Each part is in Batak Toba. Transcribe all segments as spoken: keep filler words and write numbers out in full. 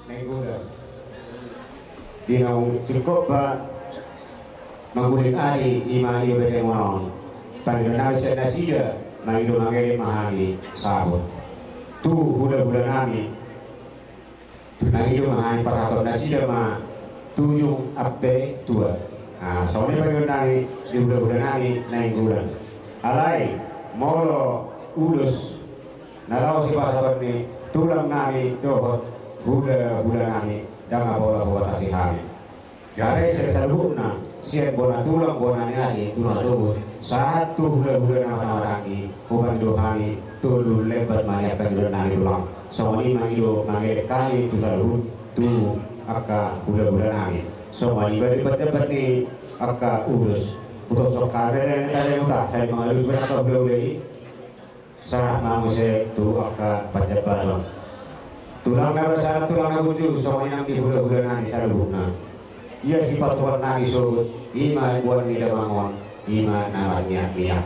Nainggolan. Di naung singkop ba mangguling ari i ma i do bereng on. Pangidoan nami sian nasida, mangido mangelek ma hami saut tu hulahula nami. Mangido ma hami pasahaton nasida ma Tujung Ampe Tua. Nah, songon i pangidoan nami di hulahula nami Nainggolan. Alai molo ulos na laho sipasahaton ni tulang nami dohot hulahula nami, ndang pola hubatasi hami. Gabe saluhutna sian bona tulang, bona ni ari, tulang togu, sahat tu hulahula na marhahamaranggi, hupangido hami tolu lembat ma nian pangidoan nami tulang. Songon i mangido mangelek hami tu saluhut tu angka hulahula nami. Songon i ma di panjabat ni angka ulos. Putus soka bete ni tadi uta, sai mangalus bete angka hulahula i. Sahat ma muse tu angka panjabat on. Tulang na basa, tulang na burju, songon i nang di hulahula nami saluhutna. Ia sipatupaon nami sogot, i ma boan ni damang on, i ma na marmiakmiak.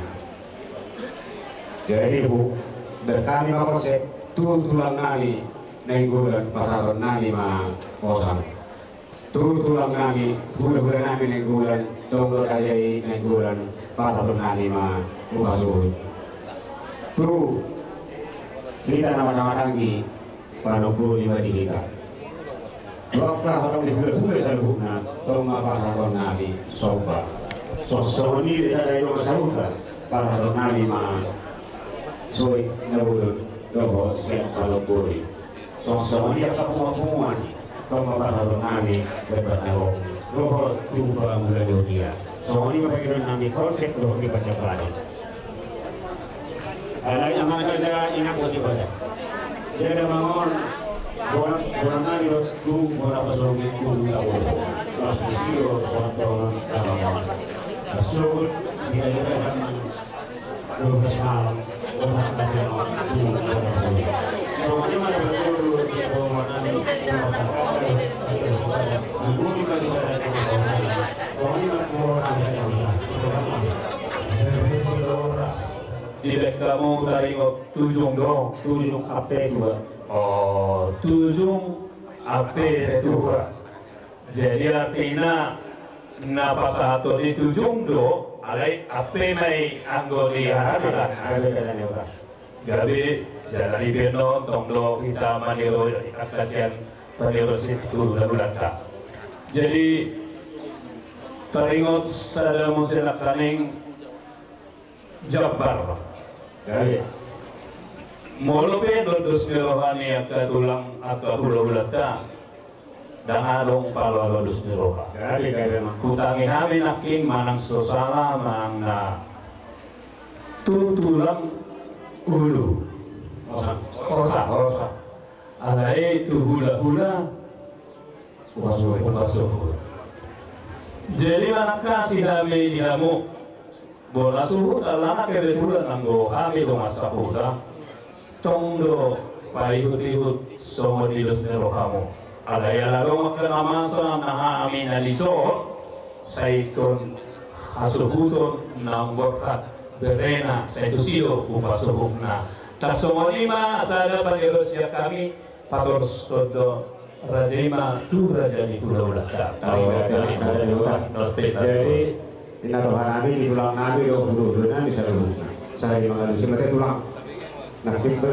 Jadi hu, berkami ma konsep tu tulang nami Nainggolan, pasahaton nami ma osang. Tu tulang nami, hulahula nami Nainggolan, tong do raja i Nainggolan, pasahaton nami ma upa suhut. Tu hita na marhahamaranggi, panomboli ma di hita. Dohot haholongan ni hulahula saluhutna, tong ma pasahaton nami somba. Songon i do hita, dai do ma sahuta, pasahaton nami ma soit na bolon dohot sian panomboli. Songon i angka punguanpunguan, tong ma pasahaton nami lembat na gok dohot tu pangula ni huria. Songon i ma pangidoan nami konsep dohot di panjabat on. Alai amang raja, inang sahuta, jadi mangan bona, bona nami dohot tu bona pasohot tu taboho. Las di siro soat dohot damang on. Sohut di raja zaman. Dua belas malam, orang kasih orang tu orang kasih. Soalnya mana betul dia bawa nani tempat apa? Betul, betul. Dulu di bagi badan itu soalnya. Soalnya mana orang ada yang udah. Di dek hamu taringot Tujung do? Tujung Ampe Tua. Oh, Tujung Ampe Tua. Jadi artina na pasahaton i Tujung do, alai ampe ma i anggo di hata. Gabe jala di pe on tong do hita maniro angka sian paniro sian hulahulanta. Jadi taringot sada muse nangkaning jambar. Molo pe dos ni roha ni angka tulang, angka hulahulanta, ndang adong pala dos ni roha. Hutangi hami nangkin manang so sala manang na tu tulang ulu. Osa. Osa. Alai tu hulahula upa suhut. Jadi manang kasi hami di hamu. Bona suhut alana kebetulan anggo hami dongan sahuta. Tong do paihutihut songon i dos ni rohamu. Alai ala adong angka na masa na hami na dison, sai ingkon hasuhuton naung borhat berena, sai tusi do upa suhutna. Tarsongon i ma sada pangidoan sian hami, patorus do raja i ma tu raja ni hulahula. Jadi inna roha nami di tulang nami dohot hulahula nami saluhutna. Sai mangalusi ma tulang. Nangkin pe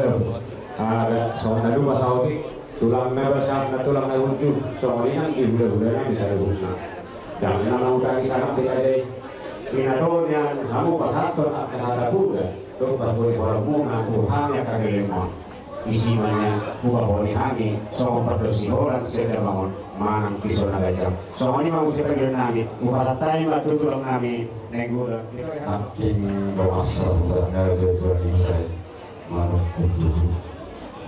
ada songon na dua saotik, tulang na basa, na tulang na burju, songon i nang di hulahula nami saluhutna. Ndang na mautangi sangap di raja i. Inna roha nian hamu pasahathon angka hata poda dohot parbue holongmuna tu hami angka gelengmon. Isi ma nian hupaboan hami songon pardosi holan sian damang on manang piso na ganjang. Songon i ma muse pangidoan nami, hupasahat hami ma tu tulang nami Nainggolan. Nangkin dongan sahuta na gabe tuan i, manungkun tutu.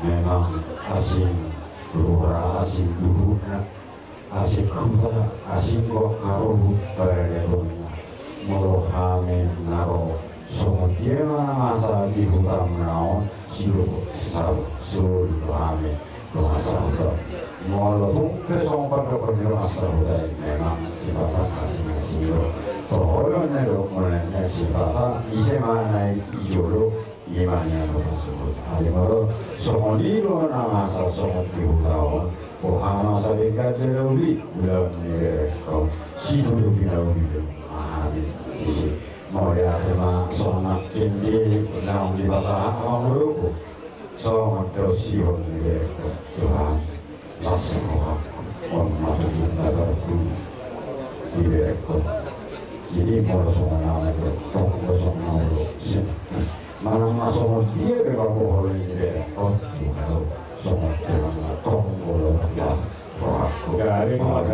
Memang asing rura, asing duhutna. Asing huta, asing gok haruhut, barenetonna. Molo hami na ro, songon dia ma na masa di hutamuna on, sidohot saut solu do hami dongan sahuta. Molo tung pe songon pandokon ni dongan sahuta i, memang sipata asing-asing do. Toho do na didok muna, sipata ise ma na i jolo, Ima nian do pasuhut. Alai molo songon i do na masa songon di huta on, boha ma sahali na uli ulaon ni berengkon, situtu pinauli do hami disi. Mauliate ma songon nangkin di naung dipasahat amangboruku. Songon dosihon ni berengkon Tuhan, las rohangku, on ma tutu na tarpulu di berengkon. Jadi molo songon nangkin do, tong do songon nangkin do. Manang na songon dia pe pabohon ni berengkon, Tuhan, songon tulang na tong do las rohangku. Jadi, Tuhan,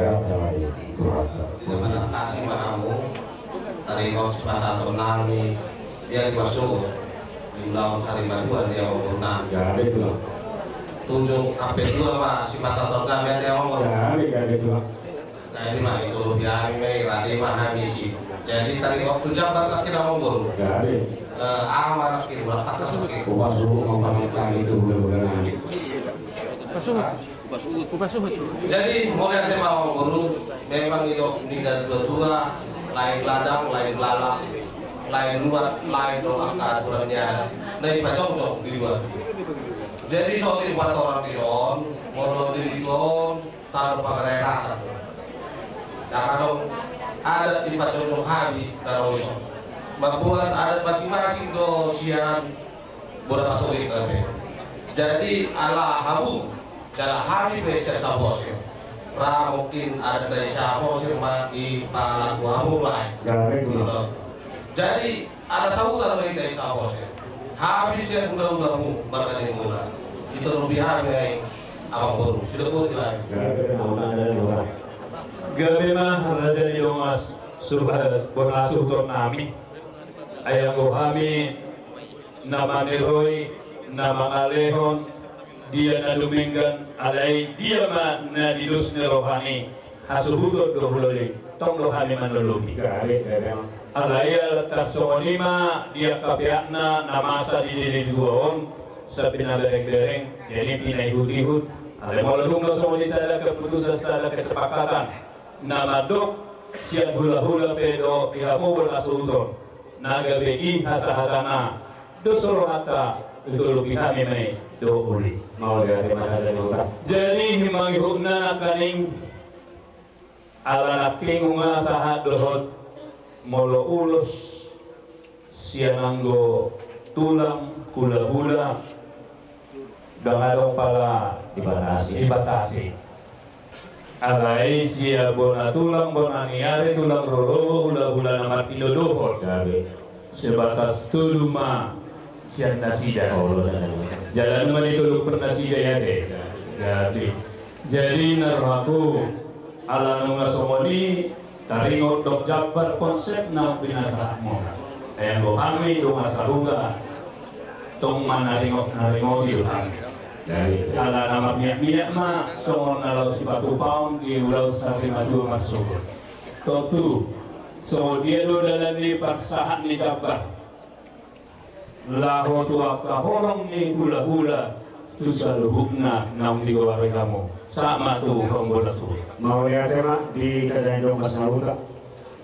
Tuhan. Terima kasih, Pak Hamu. Taringot sipasahaton nami, dia di masuk di ulaon sari baduan dia ngomong nami. Jadi, Tulang. Tunjung hape dua ma sipasahaton nami dia ngomong. Jadi, jadi, Tulang. Nah, ima, itu rupiah nami, rade ma hami si. Jadi, taringot tu jambar na kita ngomong. Jadi. Eh, ama kita, ulang pakas lagi. Upas lu, upas lu, kami itu, ulang, ulang, nami. Pasuhut. Jadi, mauliate ma amangboru, memang didok ni natuatua, lain ladang, lain lalang, lain luat, lain do angka aturan ni adat. Na dipajongjong di luat. Jadi, songon i patorang di son, molo di son, tarup pangarayakan. Nah, adong adat dipajongjong hami, taruson. Mamboan adat masing-masing do sian bona pasogit na pe. Jadi, ala hamu, jala hami pe sian Samosir. Ra mungkin adat na i Samosir ma dipalaku hamu ma i. Jadi, ala sahuta do hita i Samosir. Hami sian hulahulamu marga Nainggolan. Itu rupiah hami ai amangboru. Sudah buat hami. Gabe ma raja ni dongan, bona suhut nami. Ai anggo hami na maniroi, na mangalehon, dia na dumenggan, alai dia ma na di dos ni rohani, hasuhuton do hulolei, tong do hami manolopi. Alai ala tarsongon i ma di angka peakna na masa di dili dua on, sai pinaberengbereng, jadi pinaihutihut. Alai molo dung do songon i sada keputusan, sada kesepakatan, na mandok sian hulahula pe dohot di hamu bona suhut on, na gabe i hasahatanna, dos rohanta, ditolopi hami ma i dohot uli. Mauliate ma raja ni huta. Jadi, mangihutna nangkaning, ala nangkin nunga sahat dohot molo ulos sian anggo tulang hulahula, ndang adong pala dibatasi. Dibatasi. Alai sian bona tulang, bona ni ari, tulang rorobot, hulahula na martinodohon. Gabe. Sebatas tolu ma sian nasida. Jala nunga ditolophon nasida i ate. Gabe. Jadi na rohangku, ala nunga songon i, taringot dohot jambar konsep naung pinasahatmuna. Ai anggo hami dongan sahuta, tong ma na ringot, na ringoti do hami. Ala na marmiakmiak ma songon na laho sipatupaon di ulaon sarimatua marsogot. Tontu songon dia do dalan ni parsahat ni jambar laho tu angka horong ni hulahula tu saluhutna naung digoari hamu. Sahat ma tu hamu bona suhut. Mauliate ma di raja ni dongan sahuta.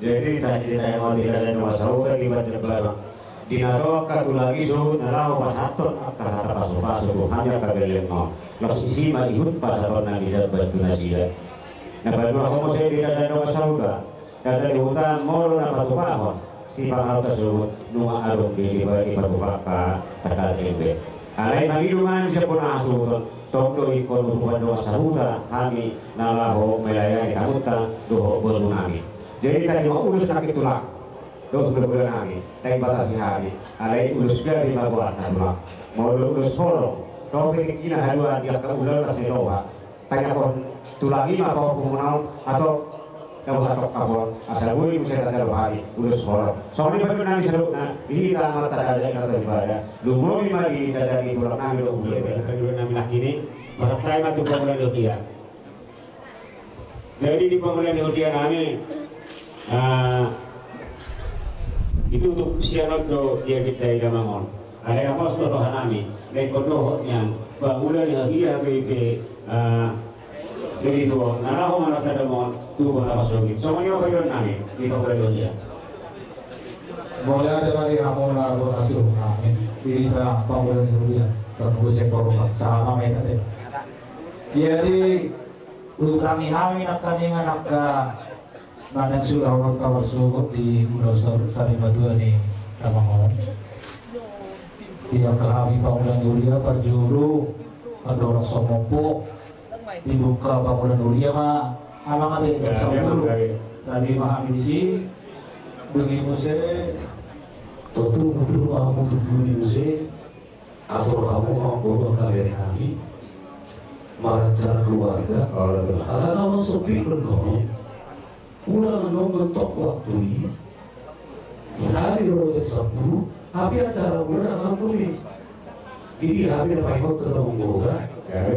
Jadi tadi di raja ni dongan sahuta di baca barang. Di na ro angka tulang i suhut na laho pasahathon angka hata pasupasu tu hami angka gellengna on. Laos disi ma ihut pasahatonna di jambar tu nasida. Na paduahon muse di raja ni dongan sahuta. Raja ni huta molo na patupahon sipanganon ta suhut nunga adong be dipatupa angka tangkal tembe. Alai mangido ma hami sian bona hasuhuton, tong do ingkon utupan dongan sahuta hami na laho melayani tamunta dohot boru nami. Jadi tadi ma ulos nangkin tulang dohot hulahula nami, ndang dibatasi hami. Alai ulos gabe ma goarna tulang. Molo ulos holong dohot pe tingkina haduan di angka ulaon las ni toha. Tangiangkon tulang i ma pahompu muna on atau na boi tatongkap on, asa boi muse tajalo hami ulos holong. Songon i pangidoan nami saluhutna di hita amanta raja i na tau ibada. Lumobi ma di raja ni tulang nami dohot hulahula. Pangidoan nami nangkin i, marsantabi ma tu pangula ni huria. Jadi di pangula ni huria nami, ah, ditutup sian on do di aginda i damang on. Alai na pos do roha nami, na ingkon dohot nian pangula ni huria H K I P, ah, jadi tu on, na laho manata damang on tu bona pasogit. Songon i ma pangidoan nami di pangula ni huria. Mauliate ma di hamu na boru ni suhut nami. Di hita pamuda ni huria, tarlumobi sempor sahat nami tadi. Jadi, udutangi hami nangkaningan angka na naeng suda hurang tabar suhut di ulaon sarimatua ni damang on. Di angka hami pamuda ni huria parjolo, andorang so mompo dibuka pamuda ni huria ma, amang ate, jam sampulu. Gabe ma hami disi. Dungi muse. Tontu mundur ma hamu tu pudi muse. Atur hamu ma amang boru, angka bere nami, marcara keluarga. Alana on so pir do on. Ulang annon mentok waktu i. Hami ro jam sampulu, tapi acara muna na malam dulu. Jadi hami na paingot tu amang boru,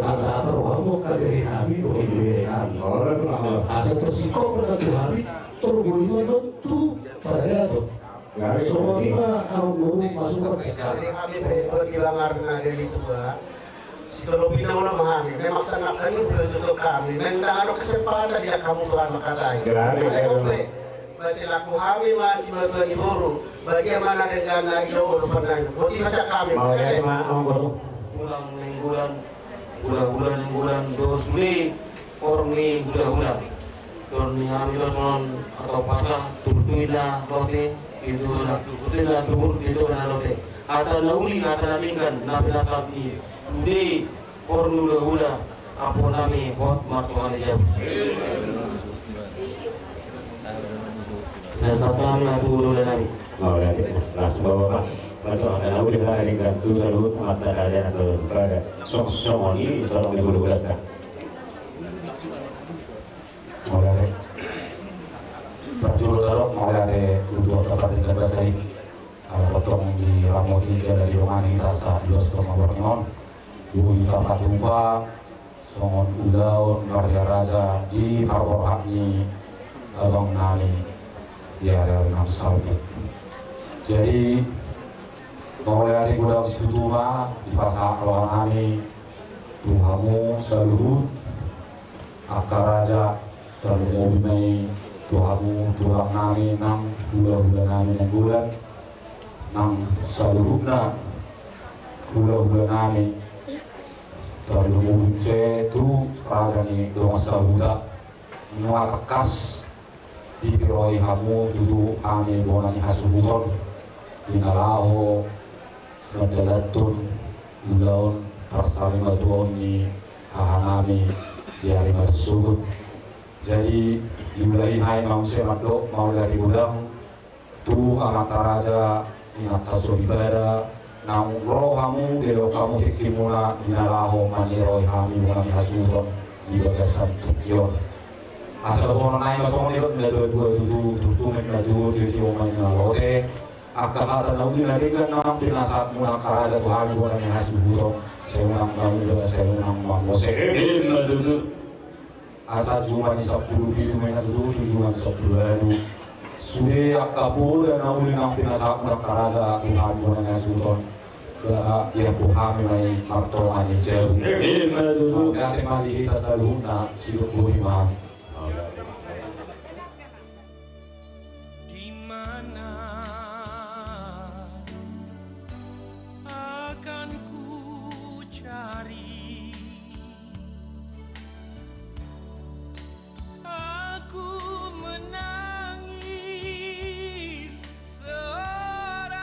asa atur hamu angka bere nami, bere nami. Asa tor singkop na tu hami, tor boi ma annon tu Paradaton. Songon i ma amang boru, masukan sekali. Hami pe di bangar na dali tua. Sitolopi na ula ma hami, memang sangat kami betul kami, memang dang adong kesempatan di angka hamu tu hami mangkatai. Ayo pe, masih laku hami ma simatua ni boru, badia ma na denggan na ilo ulu panai. Boti masa kami. Mauliate ma amang boru. Ulang Nainggolan, hulahula Nainggolan, do sude horong ni hulahula. Dohot ni hami do songon atau pasa, turutui na lote, itu na turutui na duhur, itu na lote. Hata na uli, hata na denggan, na pinasahat ni sude horong ni hulahula, ampuon nami hot martonga ni jabu. Pinasahat nami ma tu hulahula nami. Mauliate, langsung bawa pak. Martonga hata na uli, hata na denggan tu saluhut amanta raja na tongtong. Songon i, songon i hulahulanta. Mauliate. Parjolo taro, mauliate tu angka pardenggan basa i. Ala tongtong diramoti jala didongani hita sahat di bagasan tonga borngin on. Boi hita patupa songon ulaon marria raja di parborhat ni abang nami di ari-ari na salpu. Jadi, mauliate godang situtu ma dipasahat roha nami tu hamu saluhut angka raja, tarlumobi ma i tu hamu tulang nami nang hulahula nami Nainggolan, nang saluhutna hulahula nami, tarlumobi muse tu raja ni dongan sahuta. Nunga tangkas dipiroi hamu tutu hami bona ni hasuhuton di na laho mandalanhon ulaon parsarimatuaon ni hahanami di ari marsogot. Jadi, diulahi hami ma muse mandok mauliate godang tu amanta raja, inanta soripada, naung ro hamu, didok hamu tingkimuna di na laho maniroi hami bona ni hasuhuton di bagasan tingki on. Asa dohonon nami ma songon nidok ni natuatua tutu, tutu ma i na tutu, tutu ma i na lote. Angka hata na uli na denggan naung pinasahatmuna angka raja tu hami bona ni hasuhuton, sai unang mamuda, sai unang mamose. Ima tutu. Asa juma ni sampulu pitu ma i na tutu, juma ni sampulu ualu. Sude angka poda na uli naung pinasahat angka raja tu hami bona ni hasuhuton, ba diampu hami ma i martonga ni jabu. Ima tutu. Mauliate ma di hita saluhutna, sidok boti ma. Di mana akan ku cari? Aku menangis seorang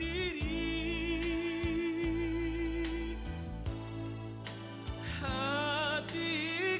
diri. Hati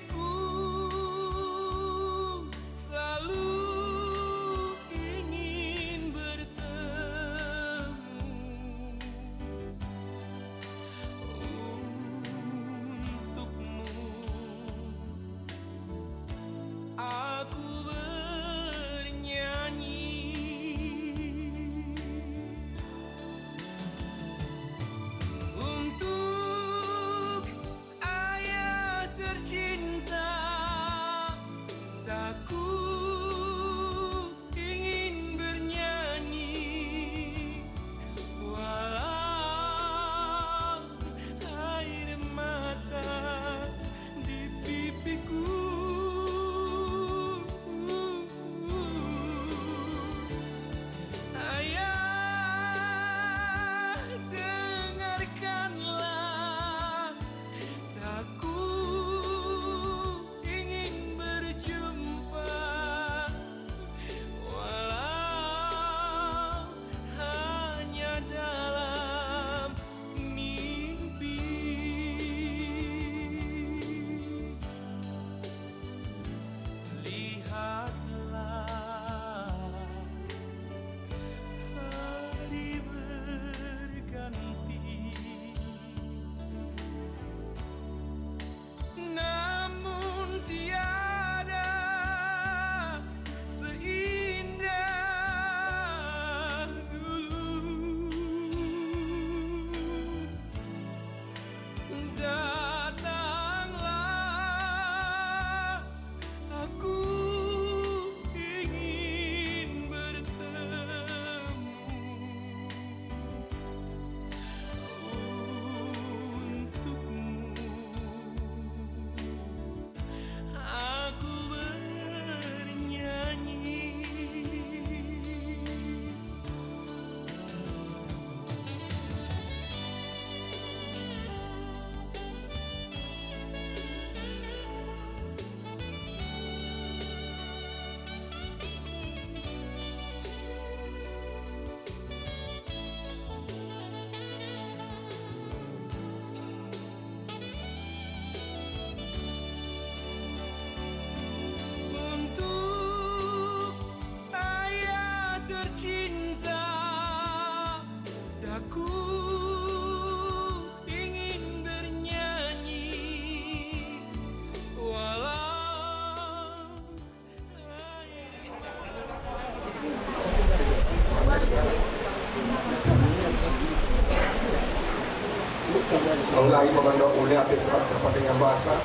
Mauliate ma mandok, mauliate tu Tuhanta pardenggan basa.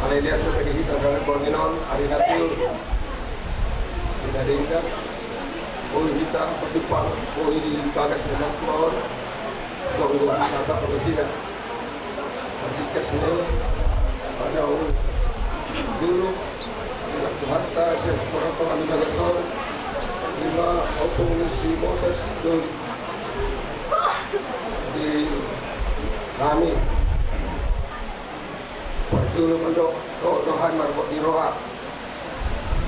Alai liat do sadia hita sian borngin on, ari na tiur, ari na denggan. Boi hita pajumpang, boi di bagas ni natua on. Boi hita sahat tu nasida. Tingkas ni, pada on dulu, dialap Tuhanta sian porang-porang di bagas on. Ima ompung ni si Moses do di hami. Parjolo mandok, dohot do hami marbot ni roha.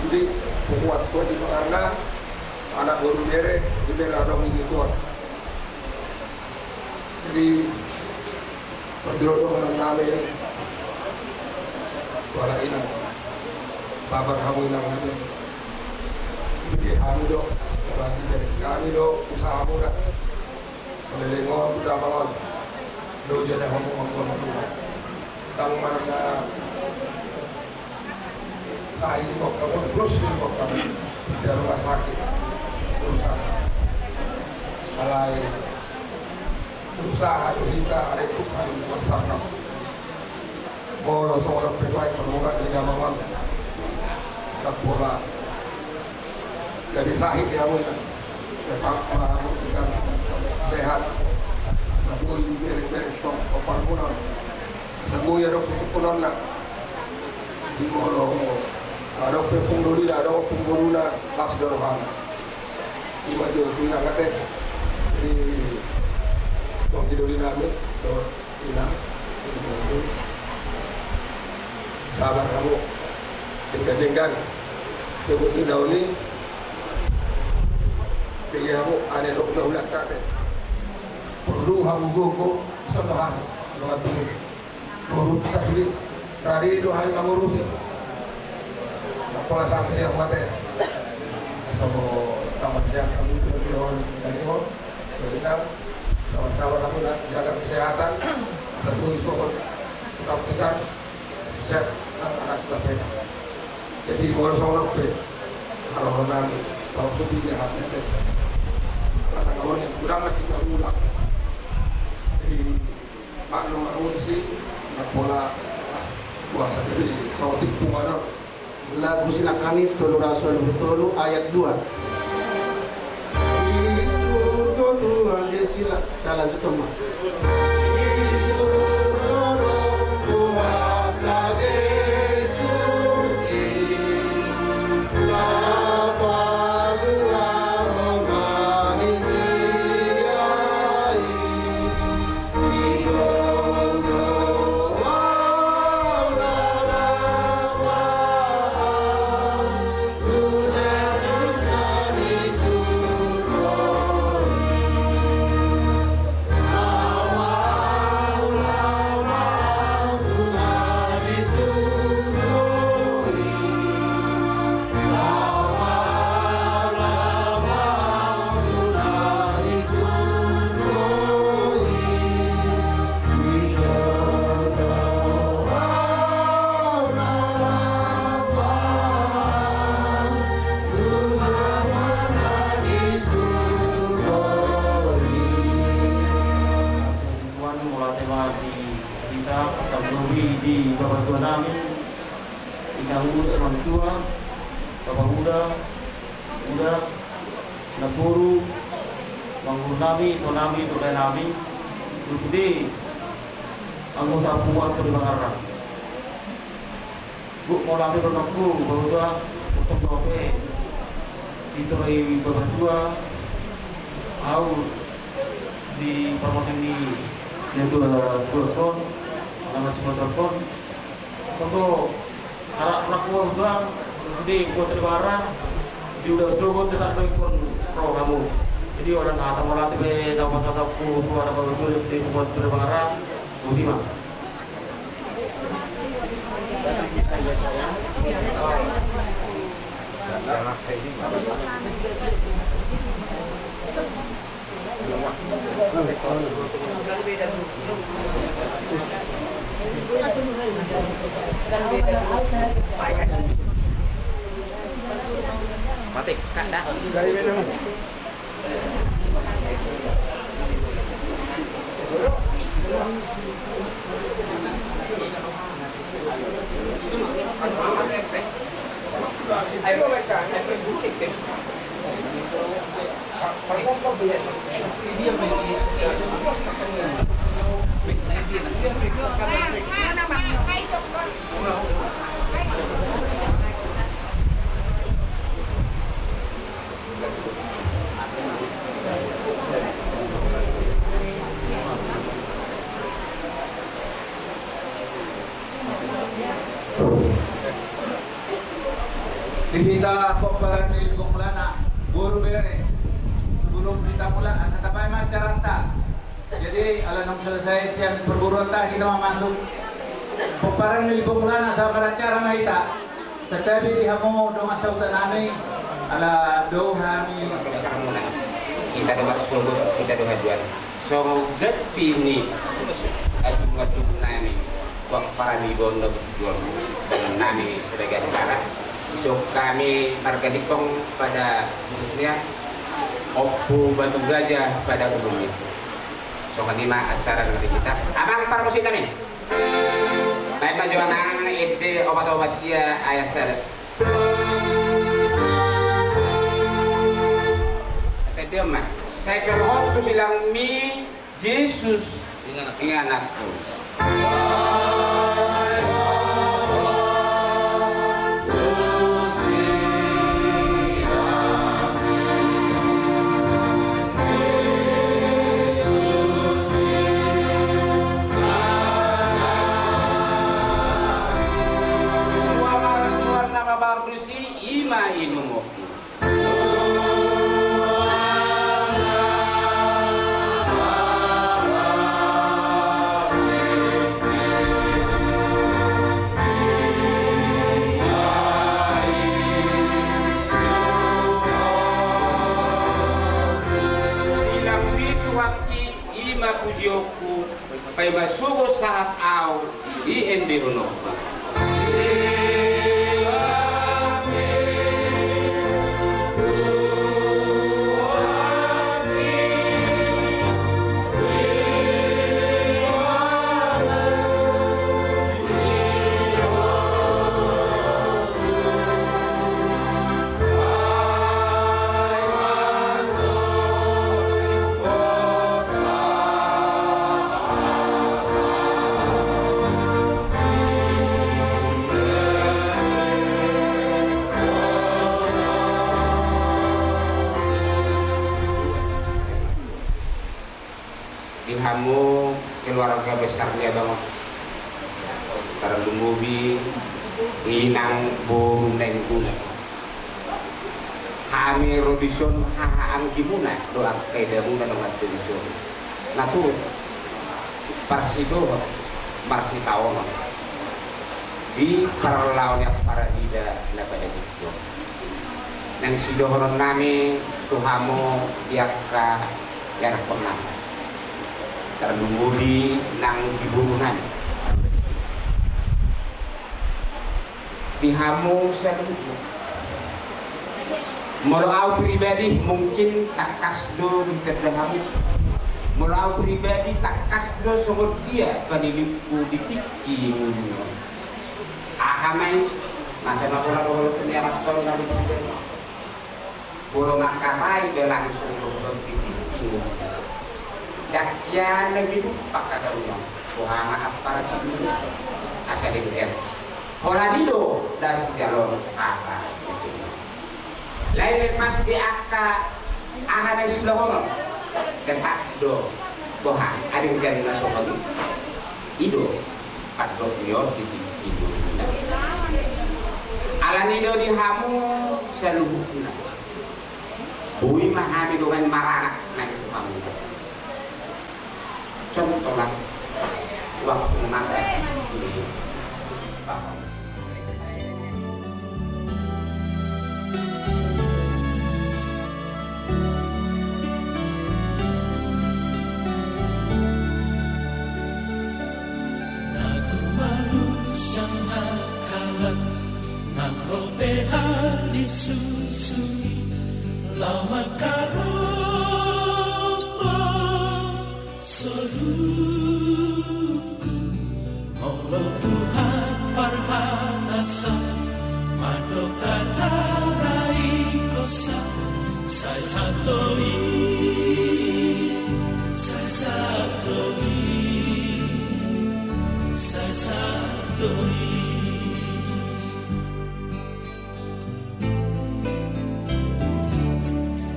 Jadi, punguan Tuhan di pangarna, anak boru, bere, di bere adong i di Tuhan. Jadi, parjolo dohonon nami tu halak inang. Sabar hamu inang ate. Dibege hami do, berarti dari hami do usaha murah. Leleng on, damang on. Loja da hamu on, on, on. Ndang marna sahit di bongkam on, plus di bongkam. Di rumah sakit. Berusaha. Alai berusaha do hita, alai Tuhan marsangkap. Molo songon on pe tu aek parmuhat ni damang on. Ndang pola gabe sahit di hamu inang. Tetap ma hamu tinggal sehat. Asa boi bereng-bereng tong, tong parmuhat. Asa boi adong sisungkunonna. Di molo adong pe ompung dolina, adong ompung boruna, las do rohana. Ima jo tu inang ate. Jadi, ompung dolina nami, do Inang, sabar hamu. Denggan-denggan. Sogot ni daon i, denggan hamu, ane dok na ulang tate. Porlu hamu gogo, songon hami. Dongan tubu. Boru Tasuli. Rade do hami mangurupi. Ndang pola sanksi hamu ate. So, tambah sehat hamu, lebih on, dari on. Jadi, Inang, sabar-sabar hamu, Inang, jaga kesehatan. Asa boi sohot, tetap tegar. Sehat, Inang, anak kita pe. Jadi, molo songon on pe, haroro nami, tolong supi dia hati, hati. Karena nggak boleh, kurang lagi nggak ulang. Jadi, maklum hamu disi, ndang pola, ah, puasa jadi, so, tipu mana. Lagu Sinangkaning tolu ratus ualu pulu tolu ayat dua. Di surgo Tuhan Jesus, ta lanjut, Om. Di surgo Tuhan Jesus, Bapa Tuhan, Roh Manis, Tuhan, mauliate ma di hita, tarlobi di bapatua nami, inang uda, inang tua, bapa uda, uda, namboru, amangboru nami, ito nami, ito dae nami, dohot sude anggota punguan Tondi Pangarna. Gok mauliate do nangku, bapatua, potong dope, ito i bapatua, au di parmonding ni natua-tua on, na masipatua on, Tontu, arak anak buah tuang, sude buat di bara, di udah sogot tetap do ingkon ro hamu. Jadi, orang kata mauliate pe na pasahat tu anak buah tuang, sude buat di bara, boti ma. Mati, kak, dah. Di hita pomparan ni Limbong Mulana, boru bere, sebelum hita mulak, asa tapaima acaranta. Jadi, ala naung selesai sian perguruanta, hita ma masuk pomparan ni Limbong Mulana, asa beracara ma hita. Santabi di hamu dongan sahuta nami, ala dao hami. Hita do marsogot, hita do haduan. Songon ganti ni adungadung nami, pomparan ni Bondo Burjuon nami sebagai acara. Isuk hami margadimpong pada khususnya Ompu Batu Gajah pada umumnya. Songon i ma acara nami hita. Amang parmusik nami. Baen ma jo amang ende opat-opat sia ayat sada. Ende ma. Sai songon tu silangmi Jesus inganakku. Ima inumon. Silangmi Tuhanki, ima pujionku, paima sogot sahat ahu di endehononmu. Di hamu keluarga besar ni abang on, tarlumobi inang boru na i guna. Hami ro dison hahaanggimuna do angka idamuna na martolu dison. Na turut parsidohot marsitaonon di parlaon ni ampara nida na pada tingki on. Nang sidohonon nami tu hamu di angka ianakkon nami, tarlumobi nang di boru nami. Di hamu saluhutna. Molo au pribadi mungkin tangkas do ditanda hamu. Molo au pribadi tangkas do songon dia panilingku di tingki ngolu on. Aha ma i, masa na pola dohot tu ni anak tol na di pribadi. Molo mangkatai do langsung dohot di tingki ngolu. Dang hea na geduk pangkataion. Boha ma ampara sidung asa denggan. Holan i do das di jalo apa di sini. Lain lepas di angka aha na siulahonon. Denggan do boha adenggan na songon i. I do pandok ni on di tingki. Alani do di hamu saluhutna. Boi ma hami dongan maranak nang tu hamu. Contoh lah, waktu masa ini. Na tumalus angka halak, nang ro pe hali susui, laho mangkarombo solu. Olo Tuhan parhatasan, mandok hata na ingkon sa, sai sahat do i, sai sahat do i, sai sahat do i.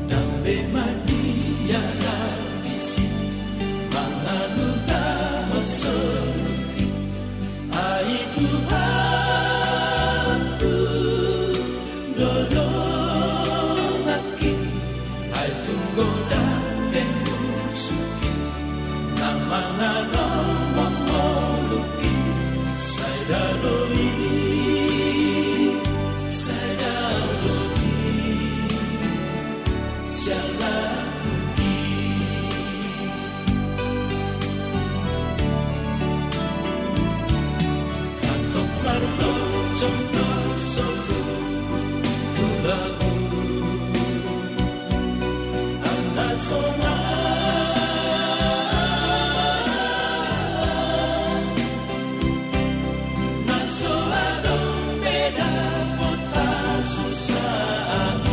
Ndang be ma di halak disi mangalangka soluki, ai Tuhanku do donganki. Ai tung godang pe musuhki na mangalonglong ngolungki, sai dao do i, sai dao do i sian lakuki. Antong marlojong do soluku tu lagu. Angka sonang na so adong be dapot hasusaan i,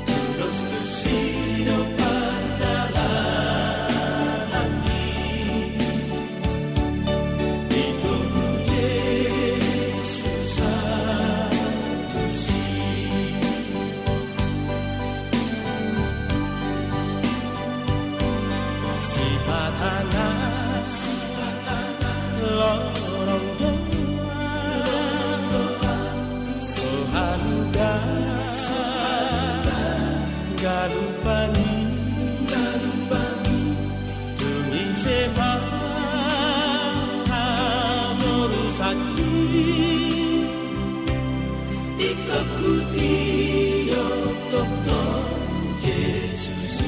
tudos tusi do pardalananki. Itogu Jesus tusi. Sipata na lorong do so haluga galup angin, galup angin. Tung ise ma hamorusanki, ingkon hutio tongtong Jesus i.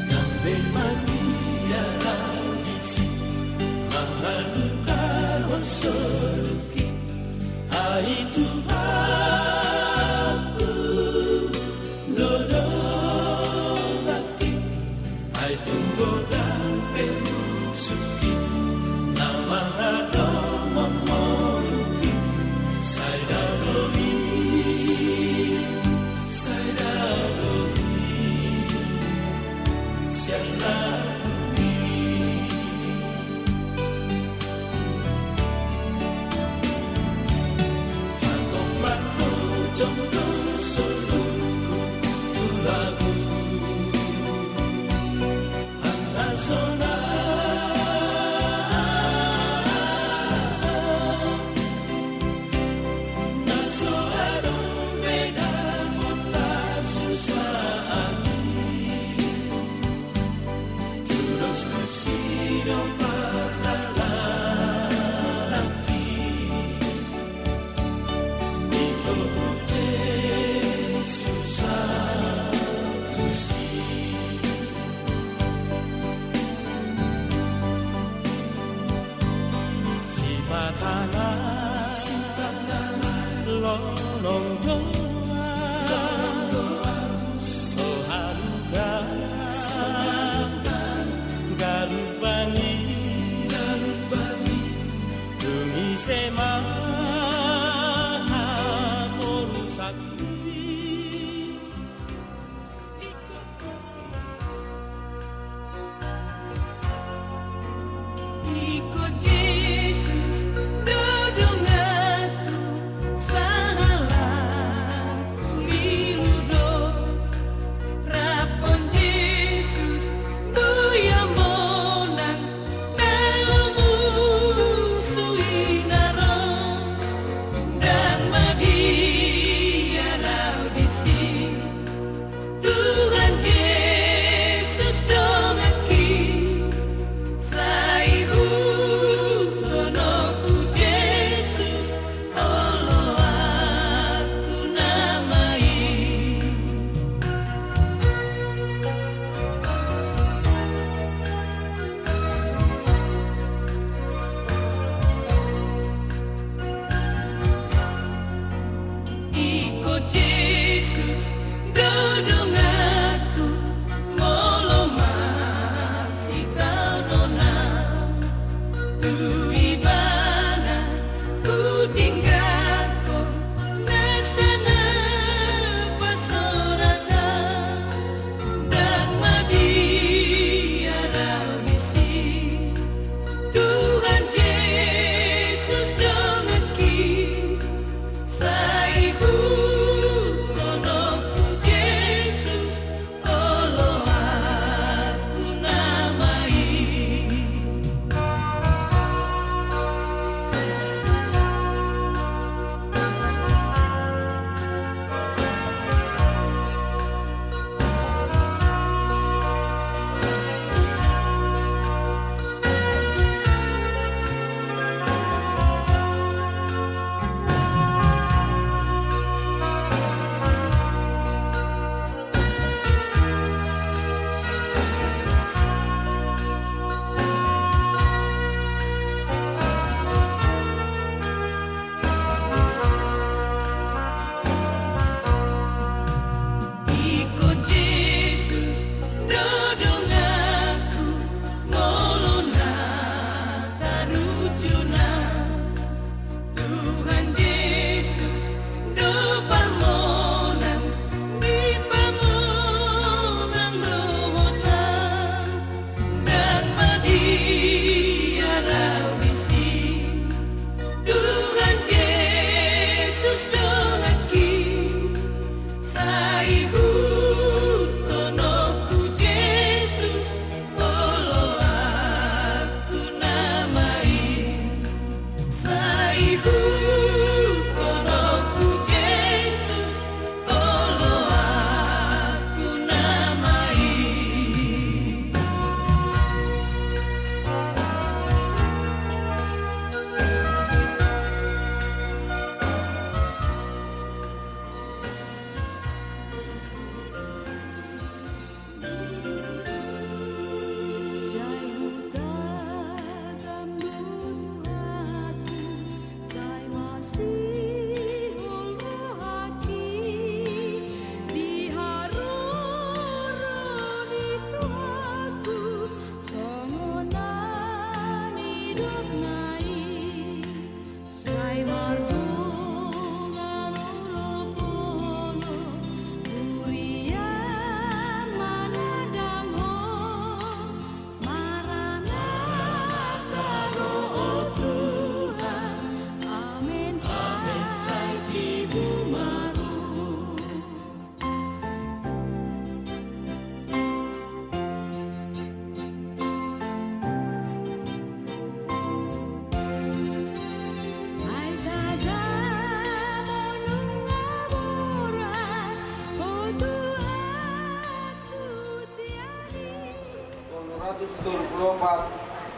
Ndang be ma di halak disi mangalangka soluki, ai Tuhanku do donganki. Ai tung godang pe musuhki na mangalonglong ngolungki, sai dao do i, sai dao do i sian lakuki. Antong marlojong do soluku tu lagu. Angka sonang na so adong be dapot hasusaan i, tudos tusi do pardalananki. Itogu Jesus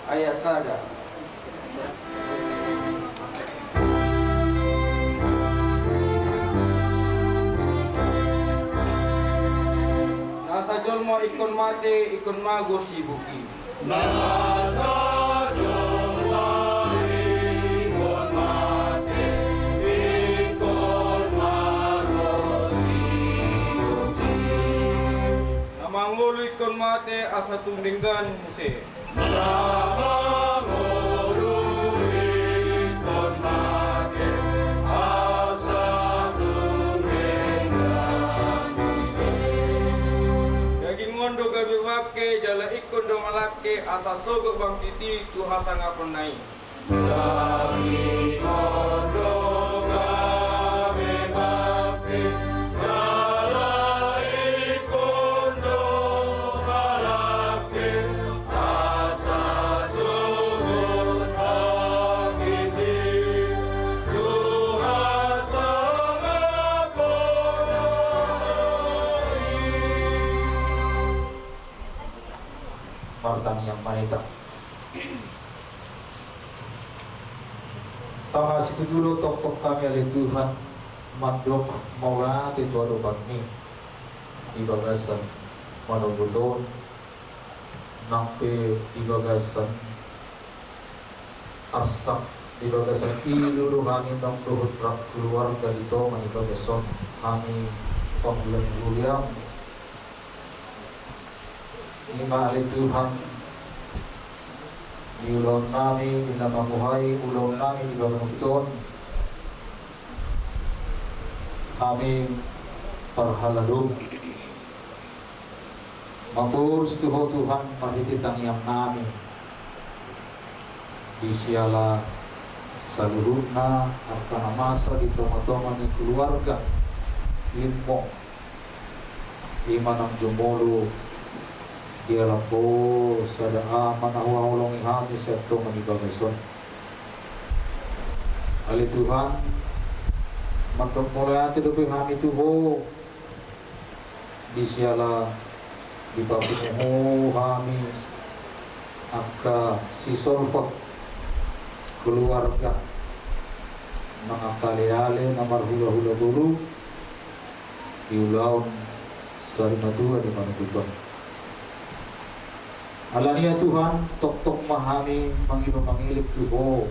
Ayat sada. Nasa jolma ingkon mate, ingkon mago sibuki. Nasa jolma ingkon mate, ingkon mago sibuki. Na mangolu ingkon mate asa tung denggan muse. Na mangolu ingkon mate asa tung denggan muse. Daging on do gabe bangke jala ingkon do malangke asa sogot bangkit i tu hasangaponna i. Daging on do gabe bangke jala ingkon do malangke asa sogot bangkit i tu hasangaponna i. Martangiang ma hita. Tama situtu do tongtong hami ale Tuhan mandok mauliate tu adopanMi di bagasan manogot on, nang pe di bagasan arsak, di bagasan ilu do hami nang dohot rap keluarga di tonga ni bagas on hami panggulan huriaM. Ima ale Tuhan, di ulaon nami, di na mambuhai ulaon nami di bagasan on, hami parhalado. Maturus tu Ho Tuhan, marhite tangiang nami. Di siala saluhutna angka na masa di tonga-tonga ni keluarga Limbong. Ima nang jumolo dialap Ho sada ama na huhaholongi hami sian tonga ni bagas on. Ale Tuhan, mandok mauliate dope hami tu Ho. Di siala dipapungu Ho hami angka sisolhot keluarga nang angka aleale na marhulahula boru di ulaon sari matua di manogot on. Alani i Tuhan, tongtong ma hami mangido mangelek tu Ho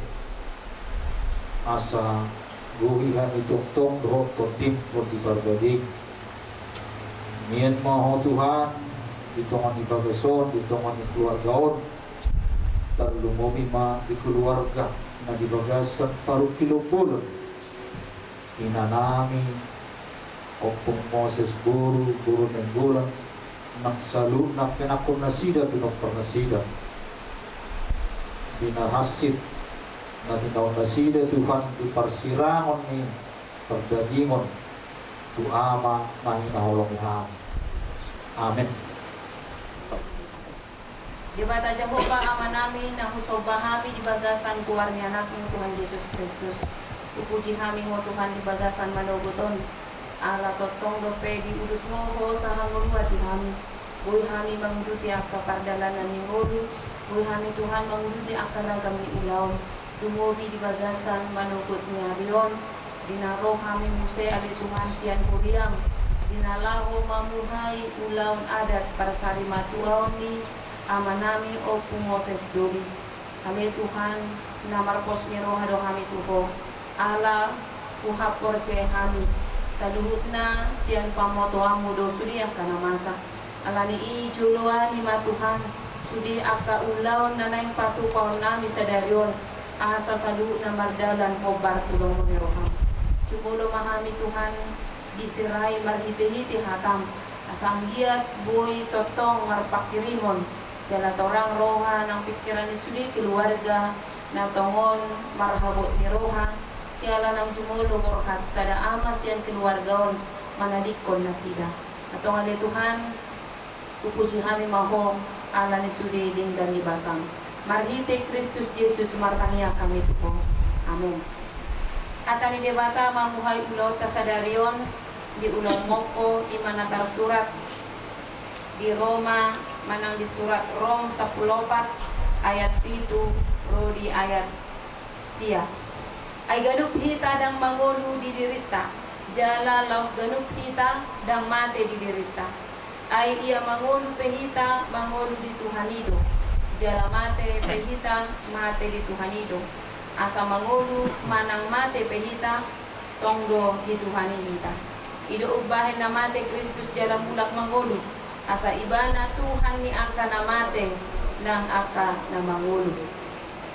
asa gohi hami tongtong dohot TondiM, Tondi Parbadia i. Mian ma Ho Tuhan di tonga ni bagas on, di tonga ni keluarga on. Tarlumobi ma di keluarga na di bagasan parungkilon bolon, inanami, Ompung Moses boru, boru Nainggolan, nang saluhutna pinahanhon nasida, pinompar nasida. Di na hansit na tinaon nasida Tuhan di parsirangon ni pardagingon tu Ama na hinaholongi hami. Amen. Debata Jahowa Amanami, na husomba hami di bagasan goar ni AnakMu Tuhan Jesus Kristus. Hupuji hami Ho Tuhan di bagasan manogot on. Ala tongtong dope diudut Ho hosa hangoluan di hami. Boi hami manguduti angka pardalanan ni ngolu, boi hami Tuhan manguduti angka ragam ni ulaon. Lumobi di bagasan manogot ni ari on, di na ro hami muse ale Tuhan sian huriaM, di na laho mambuhai ulaon adat parsarimatuaon ni amanami Ompu Moses Doli. Ale Tuhan, na marpos ni roha do hami tu Ho, ala huhaporseai hami, saluhutna sian pamotoanMu do sude angka na masa. Alani i joloani ma Tuhan, sude angka ulaon na naeng patupaonnami sadari on, asa saluhutna mardalan hombar tu lomo ni rohaM. Jumolo ma hami Tuhan, diserai marhitehite hataM, asa anggiat boi tongtong marpanghirimon, jala torang roha nang pingkiran ni sude keluarga, na tongon marhabot ni roha, siala naung jumolo borhat sada ama sian keluarga on, manadingkon nasida. Antong ale Tuhan, hupuji hami ma Ho, ala ni sude denggan ni basaM. Marhite Kristus Jesus martangiang hami tu Ho. Amen. Hata ni Debata mambuhai ulaonta sadari on, di ulaon mompo, ima na tarsurat di Roma, manang di surat Rom sampulu opat, ayat pitu ro di ayat sia. Ai ganup hita ndang mangolu di dirinta, jala laos ganup hita ndang mate di dirinta. Ai ia mangolu pe hita, mangolu di Tuhan i do. Jala mate pe hita, mate di Tuhan i do. Asa mangolu manang mate pe hita, tong do di Tuhan i hita. I do umbahen na mate Kristus jala mulak mangolu, asa Ibana Tuhan ni angka na mate nang angka na mangolu.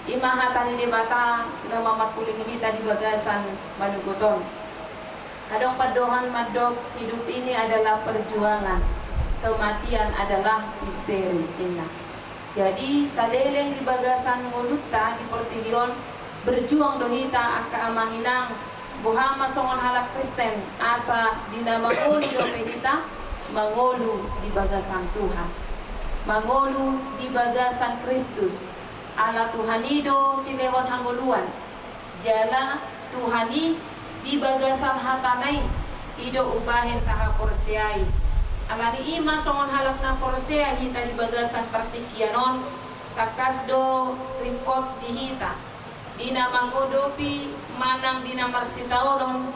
I ma hata ni Debata na mamangkulingi hita di bagasan manogot on. Adong pandohan mandok hidup ini adalah perjuangan, kematian adalah misteri, ninna. Jadi, saleleng di bagasan ngolunta di portibi on, berjuang do hita angka amang inang, boha ma songon halak Kristen, asa di na mangolu dope hita, mangolu di bagasan Tuhan. Mangolu di bagasan Kristus, ala Tuhan i do silehon hangoluan. Jala Tuhan i di bagasan hatana i, i do umbahen tahaporseai. Alani i ma songon halak na porsea hita di bagasan partingkian on, tangkas do ringkot di hita. Di na mangadopi manang di na marsitaonon,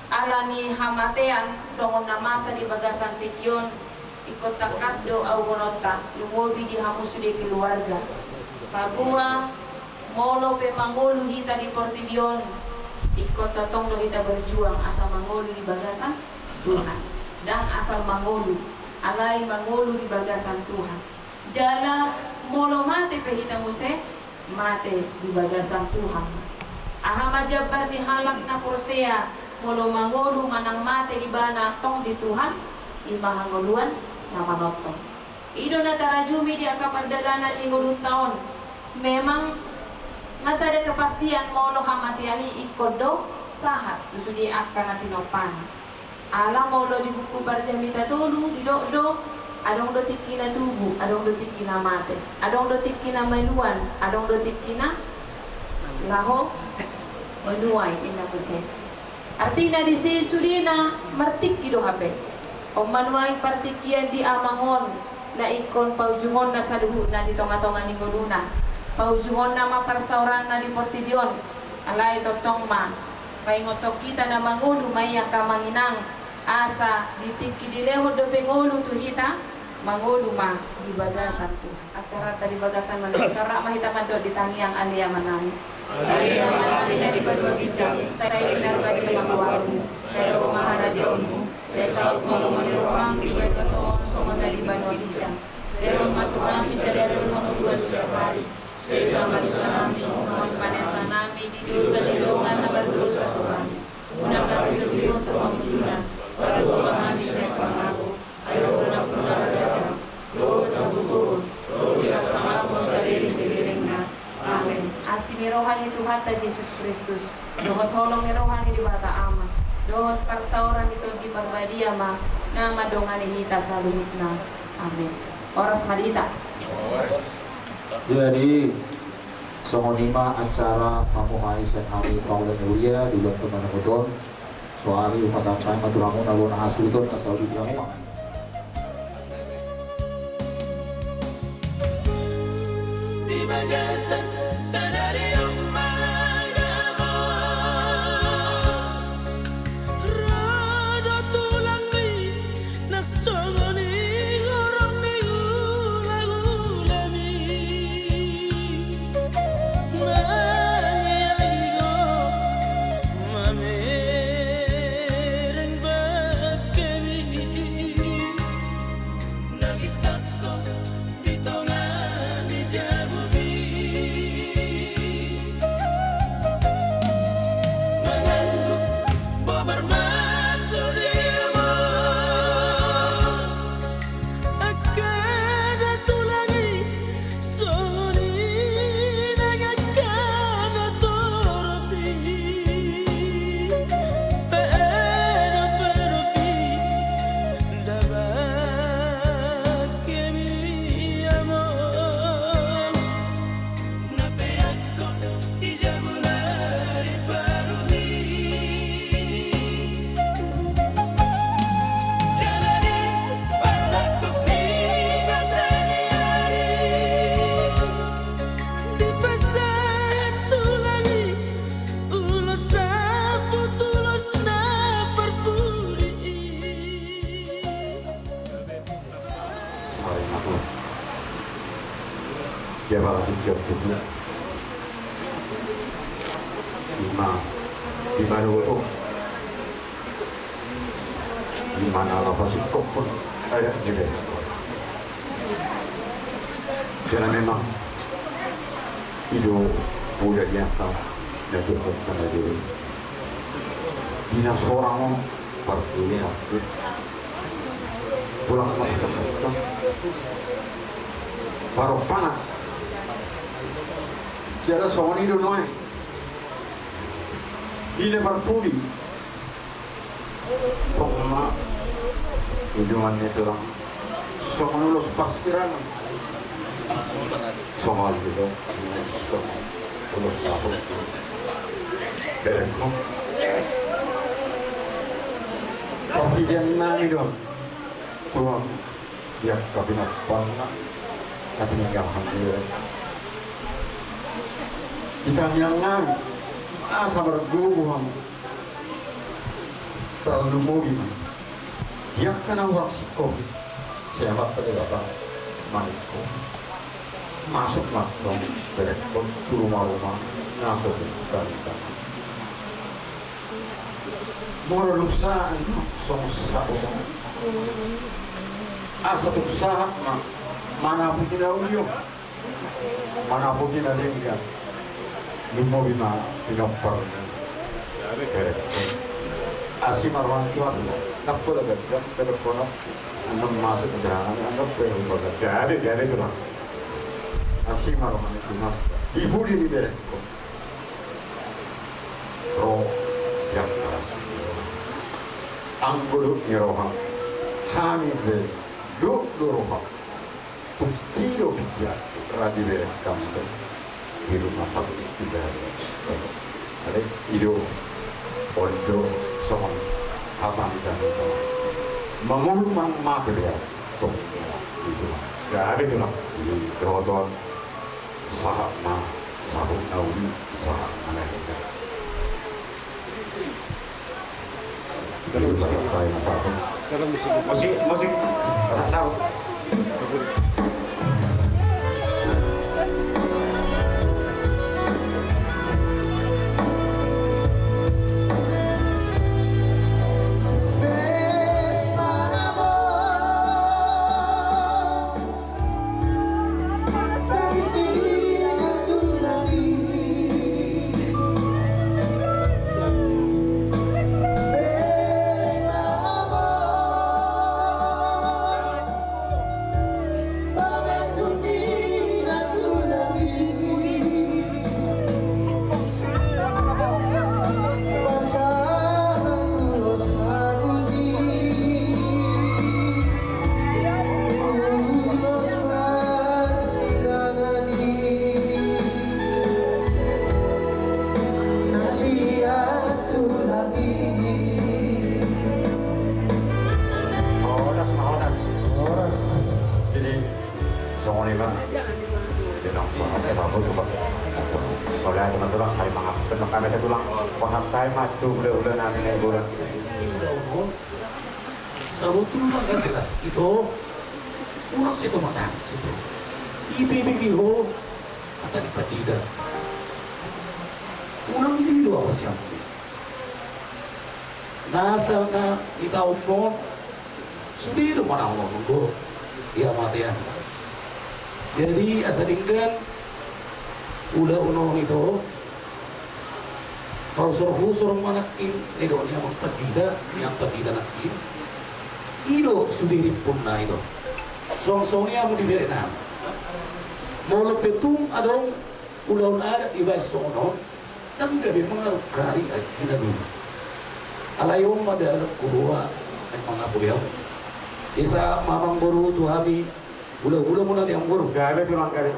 ala ni hamatean songon na masa di bagasan tingki on, ingkon tangkas do auhononta, lumobi di hamu sude keluarga. Paboa, molo pe mangolu hita di portibi on, ingkon tongtong do hita berjuang asa mangolu di bagasan Tuhan. Ndang asal mangolu, alai mangolu di bagasan Tuhan. Jala molo mate pe hita muse, mate di bagasan Tuhan. Aha ma jambar ni halak na porsea, molo mangolu manang mate ibana tong di Tuhan, i ma hangoluan na manongtong. I do na tarajumi di angka pardalanan ni ngolunta on. Memang, nga sada kepastian molo hamatean i ingkon do sahat tu sude angka na tinompana. Ala molo di buku Parjamita tolu didok do, adong do tingki na tubu, adong do tingki na mate, adong do tingki na manuan, adong do tingki na laho manuai, ninna muse. Artina disi sudena martingki do hape. On ma nuaeng partingkian di amang on, na ingkon paujungonna saluhutna di tongatonga ni ngoluna. Paujungonna ma parsaoranna di portibi on. Alai tongtong ma, paingothon hita na mangolu ma i angka amang inang, asa di tingki dilehon dope ngolu tu hita, mangolu ma di bagasan Tuhan. Acaranta di bagasan manogot on, rap ma hita mandok di tangiang: Ale Amanami. Ale Amanami na di banua ginjang, sai pinarbadia ma goarmu, sai ro ma harajaonmu, sai saut ma lomo ni roham di banua tonga on songon na di banua ginjang. Lehon ma tu hami sadari on hangoluan siapari. Sesa ma dosanami songon panesanami di dosa ni dongan na mardosa tu hami. Unang hami togihon tu pangunjunan, palua ma hami sian pangago. Ai Ho do nampuna harajaon dohot hagogoon dohot hasangapon saleleng ni lelengna. Amen. Asi ni roha ni Tuhanta Jesus Kristus, dohot holong ni roha ni Debata Ama, dohot parsaoran ni Tondi Parbadia ma na mandongani hita saluhutna. Amen. Horas ma di hita. Jadi, songon i ma acara pamuhai sian hami pangula ni huria di ulaon manogot on. Soari hupasahat ma tu hamu na bona hasuhuton, na saudut ni hamu ma. Di bagasan sadari on ma damang ro do tulangmi, nang songon i horong ni hulahulami. Mangiai ho mamereng bangkemi, nang istak ho di tonga ni jabumi. Dia pala tingki on tutu. Ima, ima dohot on. Ima na lapasingkophon adat ni berengon. Karena memang i do poda ni angka na tuatua na dulu. Di na sorang on parpudi, parpudi. Tulang ma pasahathon. Parompanan. Jala songon i do nuaeng. Di na parpudi. Tong ma ujungan ni tulang. Songon ulos parsirangan. Songon i do. Songon ulos saput. Berengku. Parhitean nami do. Tulang. Di angka pinomparna na tininggalhon ni berengku. Di tangiang nami asa margogo hamu. Tarlumobi ma di angka na hurang singkopi. Sai Amanta Debata maningkopi. Masuk ma antong berengku tu rumaruma na so hutangihut. Molo dung sahat ma songon sahat on, asa tung sahat ma manaputi na uli on, manaputi na denggan. Lumobi ma pinompar ni berengku. Asi ma roha ni Tuhan. Ndang pola gabe, ndang pola. Annon masuk ke dalam, annon pe gabe, gabe tu lah. Asi ma roha ni Tuhan. Di pudi ni berengku. Ro, yang keras. Anggo dohot ni roha, hami pe dohot do roha. Tung pir do pikiran ra diberengkan di rumah sakit di daerah. Jadi i do, on do songon hata ni hami. Mangolu manang mate be. Tung i do. Gabe tu lah. Jadi dohot on. Sahat ma, sahat na uli, sahat ma na denggan. Musik, musik. Musik, musik. Sahat. Horas ma, horas. Horas. Jadi, songon i ma. Jadi, nang songon i ma, tulang. Olo, tulang, tulang, sai mangan. Tulang, kami tulang. Pasahat hami ma tu hulahula nami na i bola. Sabotulna na jelas ito. Unang sai ito matangis ito. Ibebege ho hata ni pandita. Unang dilo apa siap. Nasa na ita omon. Sude do manang on do. Ia mate an. Jadi asa denggan ulaon on ito. Husor-husor ma nangkin, didok ni amang pandita, ni amang pandita nangkin. I do sude rimpun na i do. Songon-songon i hamu di bere nami. Molo pe tung adong ulaon adat dibaen songon on, ndang gabe mangarungkari aek i na dulu. Alai on ma dalan huroha aek mangapoleon. Esa ma amang boru tu hami. Hulahula muna di amang boru. Gabe tulang, gabe.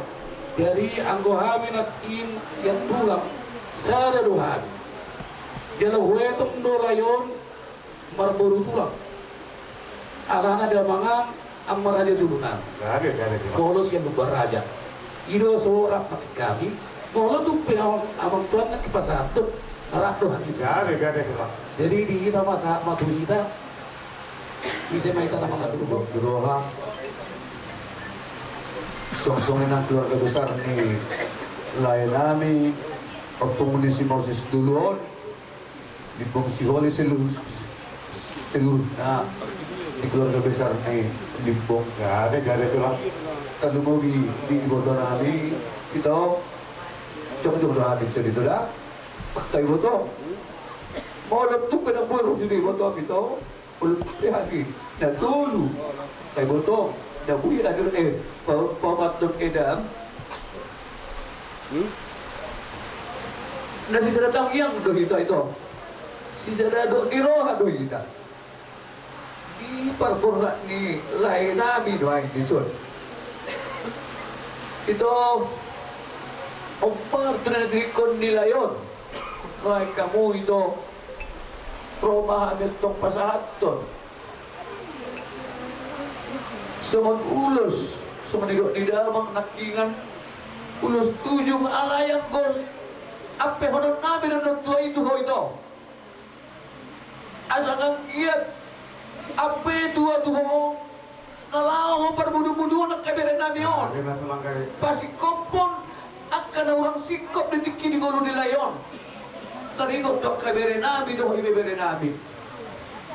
Jadi anggo hami nangkin sian tulang sada do hami. Jala huetong do lae on marboru tulang. Alana damangan amang raja jolonami. Gabe, gabe tulang. Molo sian Lumban Raja. I do so rap nangkin hami. Molo tung pe amang tuan nangkin pasahathon, rap do hami. Gabe, gabe tulang. Jadi di hita ma sahat ma tu hita. Ise ma hita na mangatur do. Roha. Songon i nang keluarga besar ni lae nami, ompung ni si Moses Dulu on, Limbong Siholi, seluruh, seluruhna di keluarga besar ni Limbong, gabe, gabe tulang. Tarlumobi di iboto nami, ito, jongjong do hami di son, ito da. Angka iboto, molo tung pe na boi ro sude iboto, ito. Olo pe hami na tolu. Sai botong na bui na dulu, eh, pa-, pamatong edam. Hmm? Na sisada tangiang do hita, ito. Sisada do ni roha do hita. Di parborhat ni lae nami do ain di son. Ito, ombar tu na tingkon ni lae on. Nuaeng hamu, ito, ro ma hami tong pasahathon songon ulos, songon nidok ni damang nangkiningan, ulos tujung, alai anggo ampehonon nami do na tua i tu ho, ito. Asa anggiat ampe tua tu ho, na laho parmudu-muduon angka bere nami on. Pasingkophon angka na hurang singkop di tingki di ngolu ni lae on. Taringot tu angka bere nami dohot ibebere nami.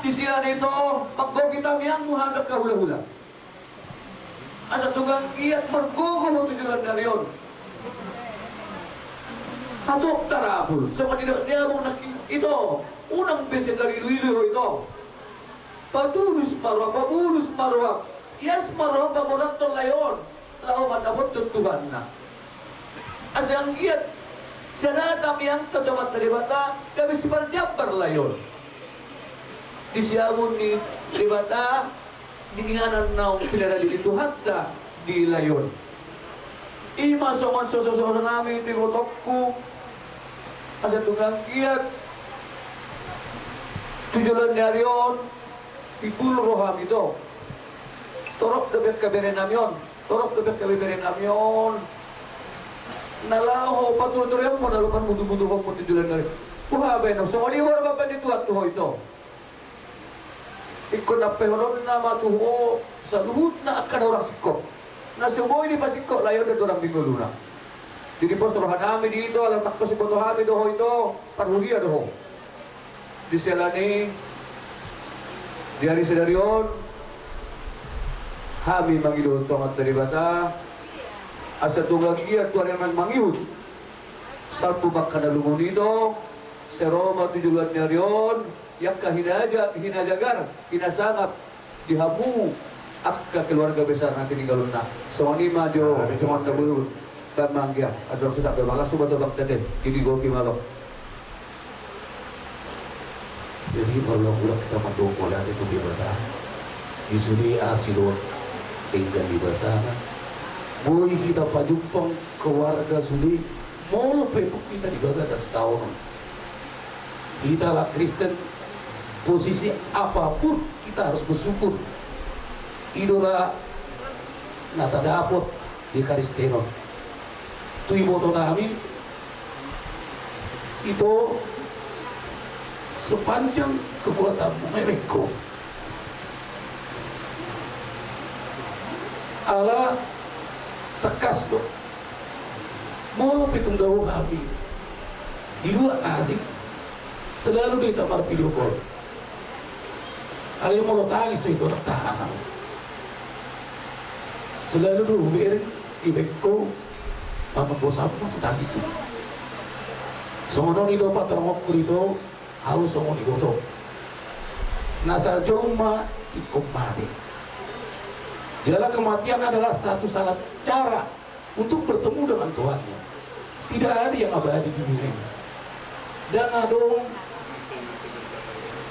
Di sian i, ito, manggohi tangiangmu hami angka hula-hula. Asa tung anggiat margogo ho tu joloan ni ari on. Hatop tarapul, songon nidok ni damang nangkin, ito, unang be sai tarilu-ilu ho, ito. Patulus ma roha, pabulus ma roha, ias ma roha paborathon lae on, laho mandapothon Tuhanna. Asa anggiat sada tangiangta tu Amanta Debata, gabe siparjambar lae on di siamun ni Debata, di inganan naung pinadali ni Tuhanta di lae on. I ma songon soso-soso nami tu ibotongku, asa tung anggiat tu joloan ni ari on, pipul rohami, ito. Torop dope angka bere nami on, torop dope angka bere nami on. Na laho pature-tureonmu, na laho parmudu-muduonmu tu joloan ni ari. Boha baenonmu, songon i ma roha ni Tuhan tu ho, ito. Ingkon ampehononna ma tu ho saluhutna angka na hurang singkop, na so boi dipasingkop lae on dohot dorang di ngoluna. Jadi pos roha nami di ito, ala tangkas iboto hami do ho, ito, parhuria do ho. Di siala ni i, di ari sadari on, hami mangido tu Amanta Debata, asa tung anggiat tu ari na mangihut, salpu ma angka na lungun, ito, sai ro ma tu joloan ni ari on, i angka hinaja-, hinajagar, hinasangap di hamu angka keluarga besar na tininggalonna. Songon i ma jo, songon na bulu, kan manggia, adong susak do bagas, subat do bak tete, jadi goki ma bak. Jadi, molo ulang-ulang hita mandok mauliate tu Debata, di sude asi dohot denggan ni basana, boi hita pajumpang keluarga sude, molo pe tung hita di bagasan sitaonon. Hita halak Kristen, posisi apapun kita harus bersyukur. I do ra na tadapot di Kristen on. Tu iboto nami, ito, sepanjang kekuatanmu, memekko. Ala tangkas do. Molo pe tung dao hami di luat na asing, selalu do hita marvideo call. Alai molo tangis do, ito, tahan. Selalu do hubereng, dibaen ho, mambosanmu tu tangis i. Songon on, ito, patorangku, ito, ahu songon iboto. Na sarjong ma ingkon mate. Jala kematian adalah satu-satunya cara untuk bertemu dengan Tuhannya. Tidak ada yang abadi di dunia ini. Ndang adong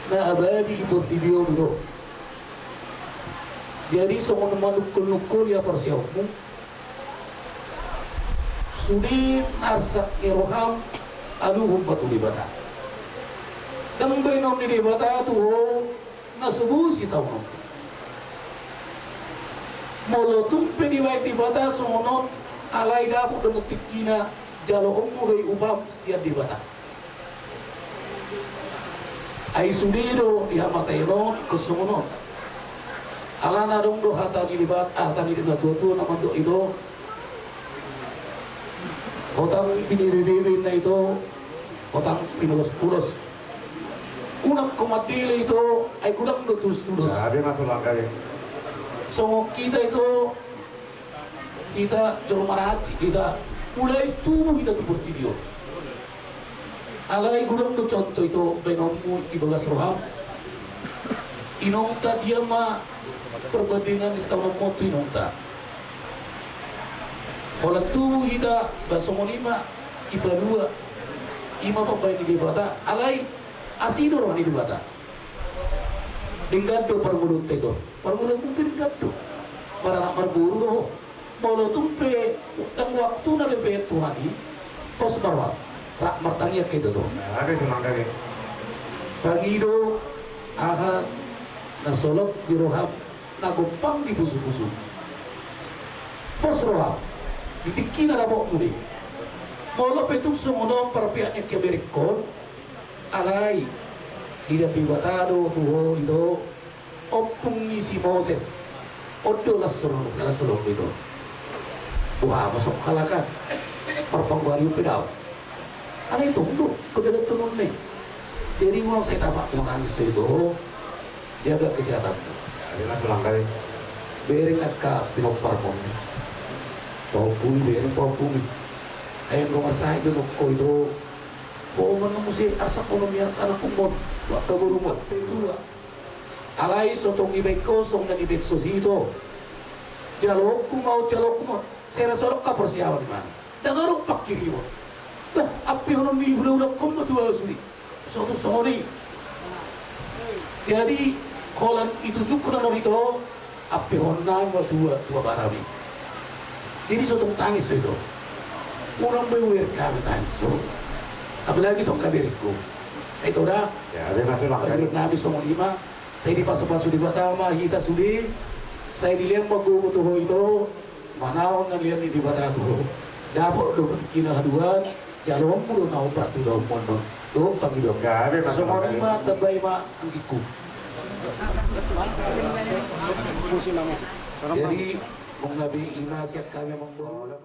na abadi di portibi on, ito. Jadi, songon manungkul-nungkul ia parsiaonmu, sude na arsak ni roham, aluhon ma tu Debata. Ndang baenon ni Debata tu ho na so boi sitaononmu. Molo tung pe dibaen Debata songon on, alai dapot do tingkina, jaloonmu do i upam sian Debata. Ai sude do di hamatean on ingkon songon on. Alana adong do hata ni Debata, hata ni natua-tua na mandok, ito, Hotang binebebebe na ito, hotang pinulospulos. Unang ho mandele ito, ai godang do tudosudos. Gabe ma tulang, gabe. Songon hita ito, hita jolma na hansit hita, mulai tubu hita tu portibi on. Alai godang do contoh ito baenonmu di bagas roham. Inongta dia ma perbandingan ni sitahunon on tu inongta. Holan tubu hita ba songon i ma dipalua, i ma pambaen ni Debata, alai asi do roha ni Debata. Denggan do parngoluonta ito, parngoluonmu pe denggan do. Maranak marboru do ho. Molo tung pe ndang waktuna dope Tuhan i, pos ma roham, rap martangiang hita ito. Gabe tulang, gabe. Pangido aha na solot di roham, na gompang di pusupusum. Pos roham, di tingki na dapotmu do i. Molo pe tung songon on parpeak ni angka berengkon, alai didok Debata do tu ho ito, ompung ni si Moses, on do las solo, las solo ito. Boha ma songon halak an, marpanggoarion pe daong. Alai tong do, kedaton on i. Jadi unang sai tapak tu manangis ito, jaga kesehatanmu. Gabe ma tulang, gabe. Bereng angka pinomparmon i. Pahompu i, bereng pahompu i. Ai anggo marsahit do nangkin ho ito, boha ma na muse asa ho na mian anakmu on, angka borumon. Dua. Alai so tung dibaen ho songon na dibaen si Moses ito. Jaloonku ma on, jaloonku ma on. Sai ra so adong haporseaon i ma. Ndang adong panghirimon. Bah, ampehonon ni hulahulangkon ma tu ahu sude. So tung songon i. Jadi holan ditujungkon annon ito, ampehon nami ma tu ahu, tu ahu baram i. Jadi so tung tangis ito. Unang boi hubereng hami tangis on. Apalagi tu angka berengku. Ai ito da. Gabe ma tulang, gabe. Bereng nami songon i ma. Sai dipasupasu Debata ma hita sude, sai dilehon ma gogo tu ho ito, manaon na nilehon ni Debata tu ho. Dapot do tingki na haduan, jaloonmu do na hombar tu daonmon on, dohot pangidoan. Gabe ma tulang, gabe. Songon i ma tambai ma anggingku. Jadi, molo gabe i ma sian hami amang boru.